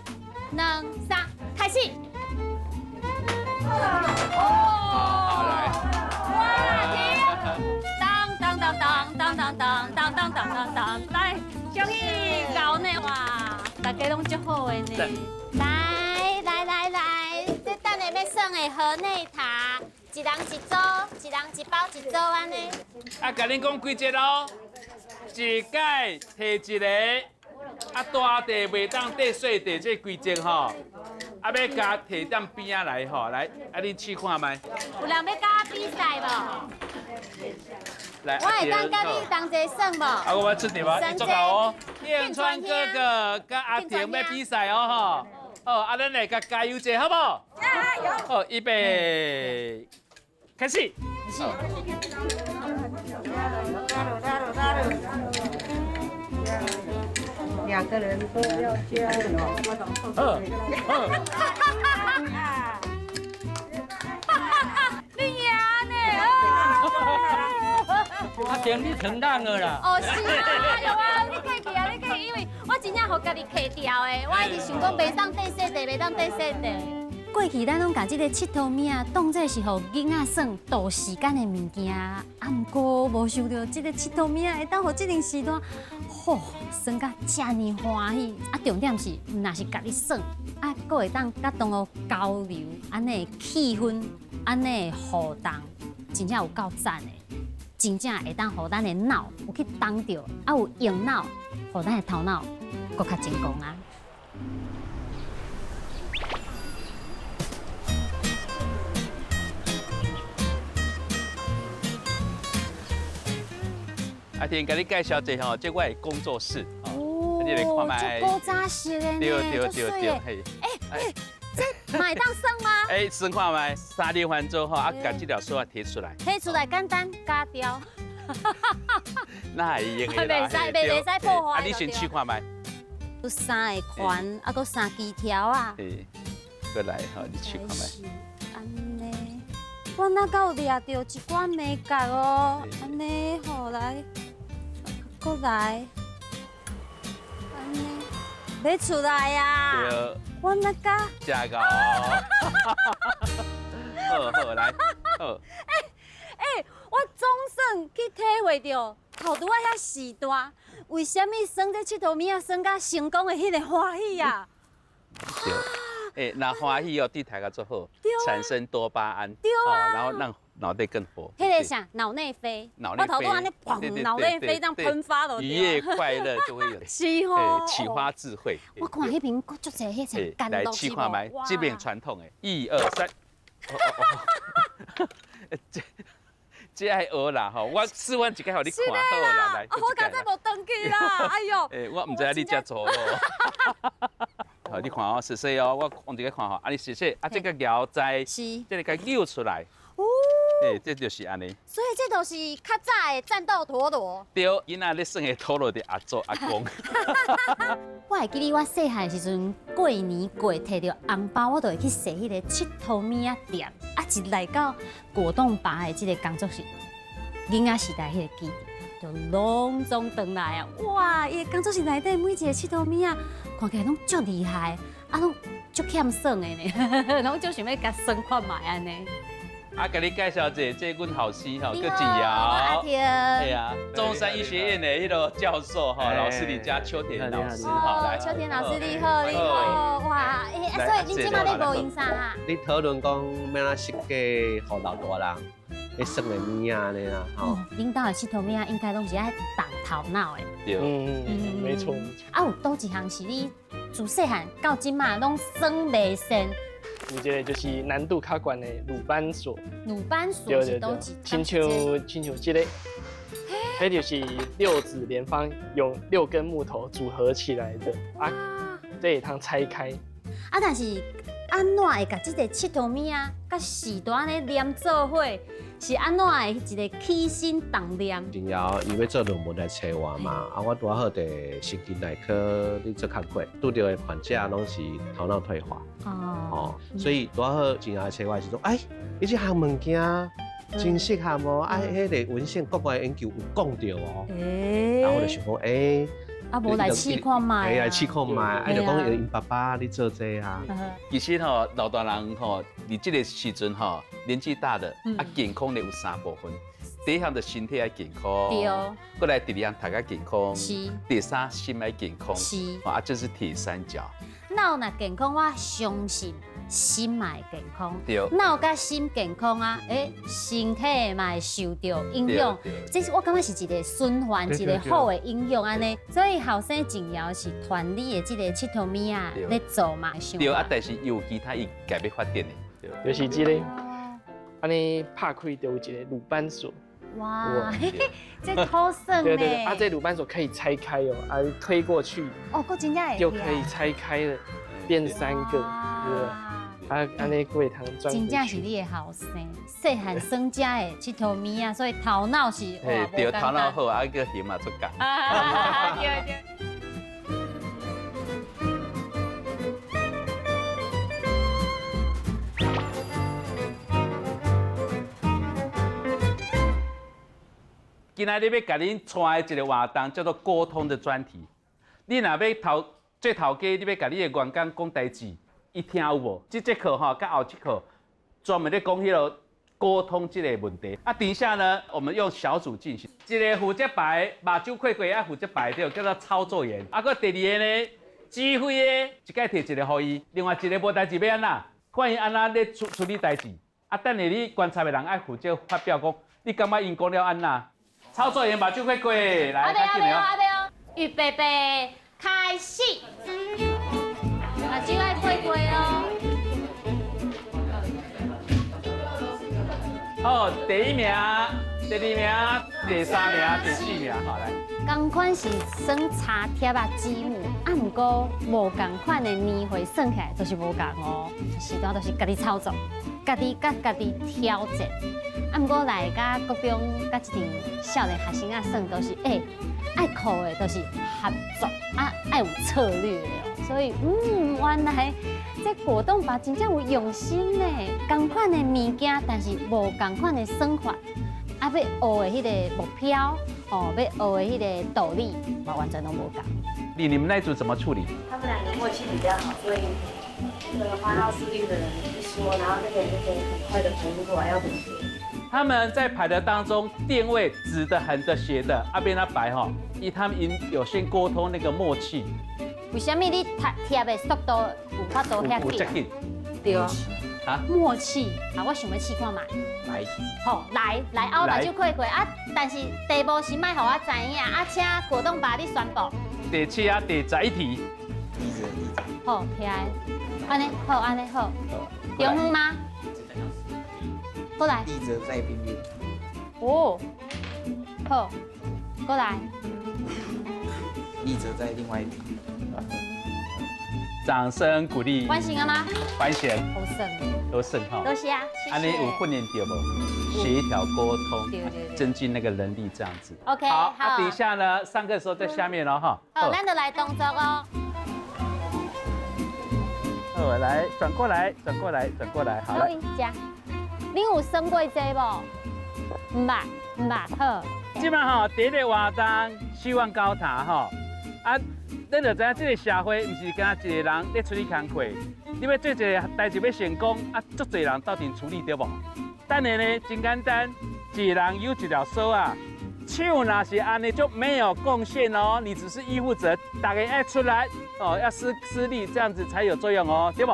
2、3，開始。哦，好來。哇，停！當當當當當當當當當當當，來，終於𠢕呢哇！大家攏足好的呢。來來來來，這等下欲耍的河內塔，一人一組，一人一包一組按呢。啊，共恁講規則咯。一届提一个，啊大块袂当缀细块，这规则吼，啊欲共提踮边仔来吼，来，啊恁试看觅。有人欲佮我比赛无？来，我会当佮你同齐耍无？啊，我出题啊，足够哦。燕川哥哥佮阿婷欲比赛哦吼，好，啊，咱来共加油者，好无？加油！好，预备，开始。两个人都要加油。你赢呢？阿婷，你成烂了啦！哦，是啊，哎呦啊，你客气啊，你客气，因为我真正予家己客掉的，我一直想讲袂当缀细块，袂当缀细块。过去咱拢共这个𨑨迌物仔当做是予囡仔耍度时间的物件，啊，毋过无想著这个𨑨迌物仔会当予这阵时代，吼，耍甲遮尔欢喜。啊，重点是，毋若是家己耍，啊，阁会当佮同学交流，按呢的气氛，按呢的互动，真正有够赞的，真正会当予咱的脑有去动著，啊，有用脑，予咱的头脑阁较精光啊！阿婷，共你介绍一下吼，这我的工作室哦，你来看觅。这古早式的呢，对对对对，嘿。欸欸，这嘛会当耍吗？欸，耍看觅，三连环做吼，啊，共这条索仔提出来。提出来简单，加掉。那会用的啦。袂使，袂使破坏。啊，你先试看觅。有三个环，啊，阁三支条啊。嘿，阁来吼，你试看觅。按呢，我哪敢有掠著一寡眉角哦？按呢吼来。阁来，按呢，欲出来啊！对。我那个。真𠢕。好好来，好。欸欸，我总算去体会著头拄仔遐时段，为啥物耍这𨑨迌物仔耍甲成功的彼个欢喜啊！对。欸，若欢喜哦，对大家足好，产生多巴胺，对啊，然后让脑袋更活。彼个啥，脑内啡，我头拄按呢，砰，脑内啡这样喷发了，愉悦快乐就会有，是吼，启发智慧。我看彼边阁足济彼种甘露来试看觅，这边传统的，一二三，这这爱学啦吼，我试完一摆予你看好啦，来。我刚才无转去啦，哎哟。欸，我毋知影你遮粗鲁。好，你看哦，细细哦，我放一个看吼，啊，你细细，啊，这个摇在，是，这个共扭出来。哦。欸，这就是按呢。所以这就是较早的战斗陀螺。对，囡仔咧耍的陀螺的阿祖阿公。我会记得我细汉的时阵，过年过提著红包，我就会去踅彼个𨑨迌物仔店。啊，一来到果冻爸的这个工作室，囡仔时代彼个记忆就拢总转来啊！哇，伊的工作室内底每一个𨑨迌物仔，看起来拢足厉害，啊，拢足欠耍的呢，拢足想欲共耍看觅按呢。啊，共你介绍一下，这阮后生吼，叫静瑶。阿婷。对啊，中山医学院的彼个教授吼，老师你家秋田老师吼，来。秋田老师你好，你好，哇，欸，所以恁这马咧无闲啥啊？你讨论讲欲按怎设计予老大人咧耍的物仔按呢啦，吼。恁兜的𨑨迌物仔应该拢是爱动头脑的。对，嗯，没错。啊，有佗一项是你自细汉到这马拢耍袂散？有一个就是难度较悬的鲁班锁。鲁班锁是佗一？亲像亲像这个，彼就是六指连方，用六根木头组合起来的啊，这会通拆开。啊，但是按怎会共这个𨑨迌物仔，佮时代按呢连做伙，是按怎的一个起心动念？静瑶伊欲做论文来揣我嘛，啊，我拄好伫神经内科咧做工课，拄著的患者拢是头脑退化。哦，所以拄好静瑶来揣我的时阵，哎，伊这项物件真适合哦，啊，彼个文献国外研究有讲著哦，然后我就想讲，欸。啊，无来试看觅，欸，来试看觅，啊，就讲𪜶爸爸咧做这啊。其实吼，老大人吼，伫这个时阵吼，年纪大了，啊，健康咧有三部分。第一项就身体爱健康，对。过来第二项头壳健康，是。第三心爱健康，是。啊，这是铁三角。脑若健康，我相信心嘛會健康。對。腦佮心健康啊，欸，身體嘛會受著影響。這是我感覺是一個循環，一個好的影響按呢。所以後生重要是團裡的這個𨑨迌物仔咧做嘛。對啊，但是有其他伊家欲發展的。就是這個，按呢拍開就有一個魯班鎖。哇，這好耍呢！對對對，啊，這魯班鎖可以拆開哦，啊，推過去哦，閣真正會就可以拆開了，變三個，對，啊，按呢過堂轉。真正是你的後生，細漢耍這的𨑨迌物仔，所以頭腦是哇，對，頭腦好，啊，閣型嘛足夠。對對。今仔日欲共恁帶的一個活動叫做溝通的專題。你若欲頭做頭家，你欲共你的員工講代誌，伊聽有無？這節課吼，佮後節課專門咧講彼个溝通這個問題。啊，等一下呢，我們用小組進行，一個負責排目睭開開，啊負責排對，叫做操作員。啊，閣第二個呢，指揮的，一擺提一個予伊，另外一個無代誌欲按怎，看伊按怎咧處處理代誌。啊，等下你觀察的人愛負責發表講，你感覺𪜶講了按怎？操作員目睭開開，來，較緊哦。預備備，開始。目睭愛開開哦。好，第一名、第二名、第三名、第四名，好來。仝款是算插貼仔積木，啊，毋過無仝款的年歲算起來都是無仝哦。時段都是家己操作，家己佮家己挑戰。啊，毋過來佮國中佮這陣少年學生仔耍，都是欸，愛靠的，都是合作啊，愛有策略的哦。所以，原來這果凍爸真正有用心呢。仝款的物件，但是無仝款的算法。啊，欲學的彼個目標，哦，欲學的彼個道理，嘛完全攏無仝。你們那組怎麼處理？他們兩個默契比較好，所以那個發號施令的人一說，然後那個人就可以很快的反應過來要怎麼做。他們在排的當中，定位直的、橫的、斜的，啊邊那排吼，伊他們有先溝通那個默契。為啥物你貼的速度有法度遐緊？對啊。啊，默契啊！我想欲試看覓。來，好，來來，後目睭開開啊！但是題目是莫予我知影啊，請果凍爸你宣布。第七啊，第11題。好，起來，按呢好，按呢好。中遠嗎？過來。立着在邊邊。哦，好，過來。立着在另外一邊。掌聲鼓勵。完成了嗎？完成。好耍。都耍哈。多謝啊，謝謝。按呢有訓練著無？協調溝通，增進那個能力這樣子。 OK，好。啊，等一下呢，上課的時候在下面哦，哈。好，咱就來動作哦。好，來轉過來，轉過來，轉過來，好了。你有耍過這無？毋捌，毋捌，好。這擺吼，第一个活動，希望高塔吼，啊，咱就知影這个社會毋是干焦一个人咧處理工課，你欲做一个代誌欲成功，啊，足濟人鬥陣處理對無？等下呢，真簡單，一个人有一條索仔，手若是按呢就沒有貢獻哦，你只是依附者，大家愛出來哦，要施力，這樣子才有作用哦，對無？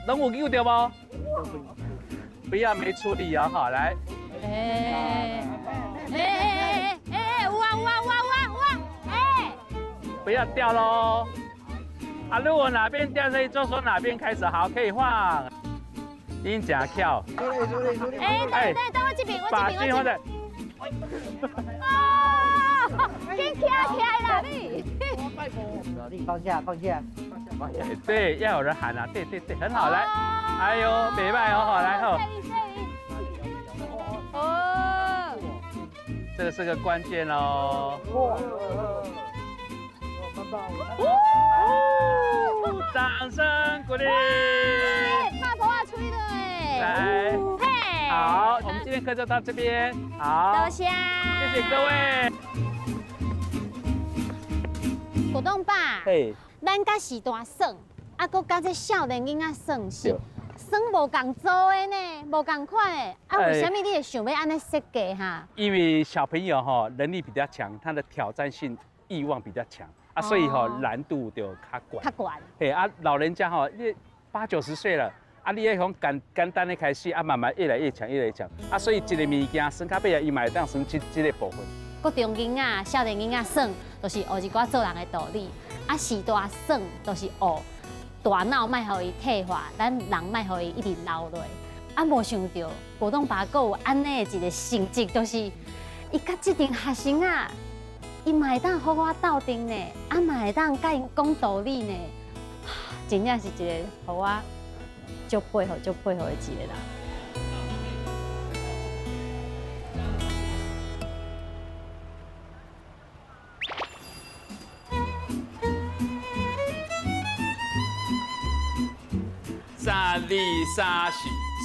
攏有救對無？不要沒出力哦，好來。欸欸欸欸有啊有啊有啊有啊有啊！欸，不要掉嘍！啊，如果哪邊掉下去，就說哪邊開始，好，可以換。恁真巧。欸，等等等，我這邊，我這邊，我這邊。啊！緊徛起來啦你！你放下，放下。對，要有人喊啊！對對對，很好，來。哎呦，袂䆀哦，好來好。哦，這個是個關鍵哦。掌聲鼓勵。拍鼓仔吹了哎。來，好，我們今天課就到這邊。好，多謝，謝謝各位。果凍爸，咱佮時段耍，啊，閣佮這少年囡仔耍是。耍無仝組的呢，無仝款的，啊，為啥物你會想欲按呢設計哈？因為小朋友吼能力比較強，他的挑戰性欲望比較強啊，所以吼難度就較懸。較懸。嘿啊，老人家吼，你80、90岁了。啊，你愛從簡簡單的開始，啊，慢慢越來越強，越來越強。啊，所以這個物件耍到尾啊，伊嘛會當耍這個部分。國中囡仔、少年囡仔耍，就是學一寡做人的道理。啊，序大耍，就是學大腦莫予伊退化，咱人莫予伊一直老落。啊，無想著果凍爸閣有按呢的一個成績，就是伊佮這陣學生啊，伊嘛會當好好鬥陣呢，啊嘛會當佮𪜶講道理呢，真正是一個予我足佩服、足佩服的一個人。三二三四，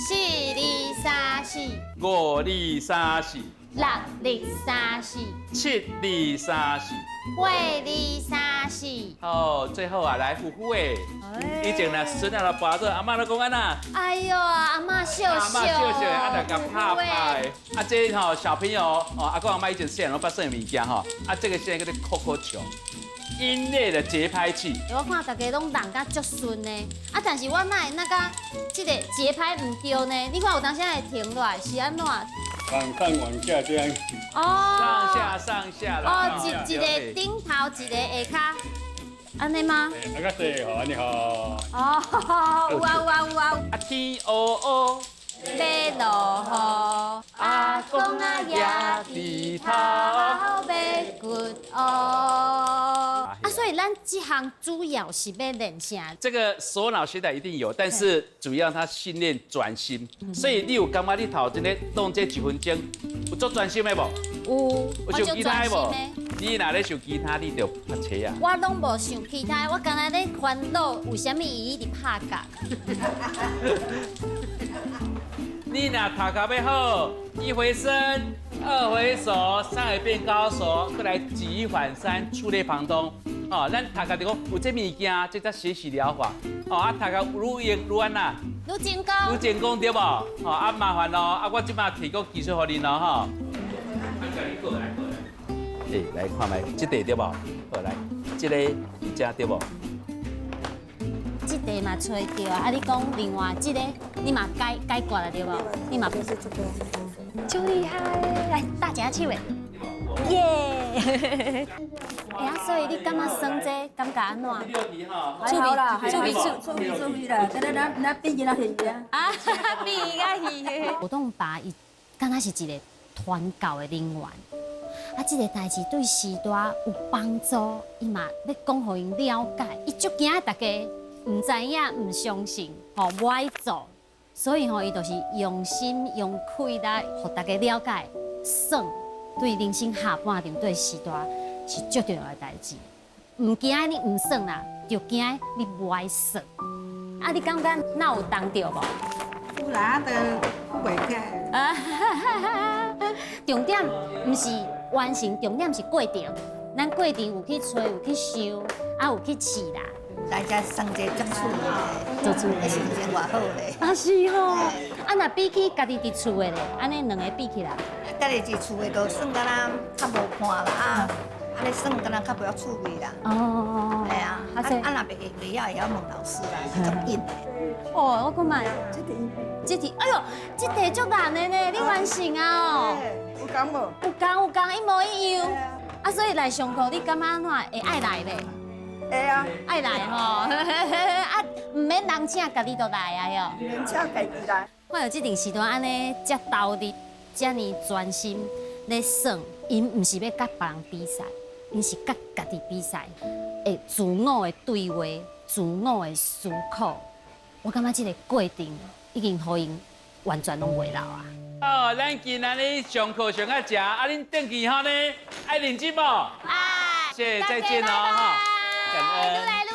四二三四，五二三四，六二三四，七二三四，八二三四。好，最後啊，來虎虎的，以前呢，孫仔來跋倒，阿嬤都講按怎？哎喲，阿嬤笑笑，阿嬤笑笑，啊，來共拍拍的。啊，這吼小朋友哦，阿公阿嬤以前細漢攏捌耍的物件吼，啊，這個現在叫做扣扣球。音樂的節拍器，我看大家攏弄甲足順的，啊，但是我哪會那個這個節拍毋對呢？你看有當時會停落來，是按怎？上上往下這樣。哦。上下上下啦。哦，一個頂頭，一個下跤，按呢嗎？啊，較細吼，按呢吼。哦，有啊有啊有啊。啊，天烏烏，欲落雨，阿公啊舉頭欲骨烏。啊，所以咱這項主要是欲練啥？這個手腦協調一定有，但是主要他訓練專心。所以你有感覺你頭前咧弄這幾分鐘，有做專心的無？有，有想其他的無？你若咧想其他，你就拍車啊。我攏無想其他，我敢若咧煩惱為啥物伊一直拍架。你若讀甲欲好，一回生，二回熟，三回變高手，閣來舉一反三，觸類旁通。哦，咱讀甲就講有這物件，這才學習療法。哦，啊，讀甲愈用愈按怎？愈成功。愈成功對無？哦，啊麻煩咯，啊我這擺提供技術予恁咯，吼。啊，共你過來過來。欸，來看覓，這塊對無？好來，這個佇遮對無？這塊嘛揣著啊！啊，你講另外這個，你嘛解解決了對無？你嘛就是這個，足厲害！來，大家手的，耶！欸啊，所以你感覺耍這感覺按怎？還好啦，趣味趣味趣味啦，咱咱咱變囡仔戲啊！啊，變囡仔戲。果凍爸伊敢若是一個團教的人員，啊，這個代誌對序大有幫助，伊嘛欲講予𪜶了解，伊足驚大家毋知影、毋相信，吼，無愛做，所以吼，伊就是用心用氣力，予大家了解，耍對人生下半場對序大是足重要的代誌。毋驚你毋耍啦，就驚你無愛耍。啊，你感覺哪有當著無？有啦，都顧袂起來。啊，重點毋是完成，重點是過程。咱過程有去揣，有去想，啊有去試啦。來遮耍這足趣味，足趣味，心情偌好咧。啊是吼，啊若比起家己佇厝的咧，按呢兩个比起來，家己佇厝的就耍敢若較無伴啦，啊，按呢耍敢若較袂曉趣味啦。哦，係啊，啊啊若袂曉會曉問老師啦，是足緊的。哦，我閣買這題，這題，哎喲，這題足難的呢，你完成啊？哦，有共無？有共有共，一模一樣。啊，所以來上課，你感覺按怎會愛來咧？會啊，愛來吼，啊，毋免人請，家己就來啊喲。免請，家己來。看著這陣時陣按呢，遮投入，遮爾專心咧耍，𪜶毋是欲佮別人比賽，𪜶是佮家己比賽，會自我的對話，自我的思考。我感覺這個過程已經予𪜶完全攏袂老啊。哦，咱今仔日上課上到遮，啊，恁轉去後呢，愛認真無？愛。謝謝，再見囉，哈。感恩。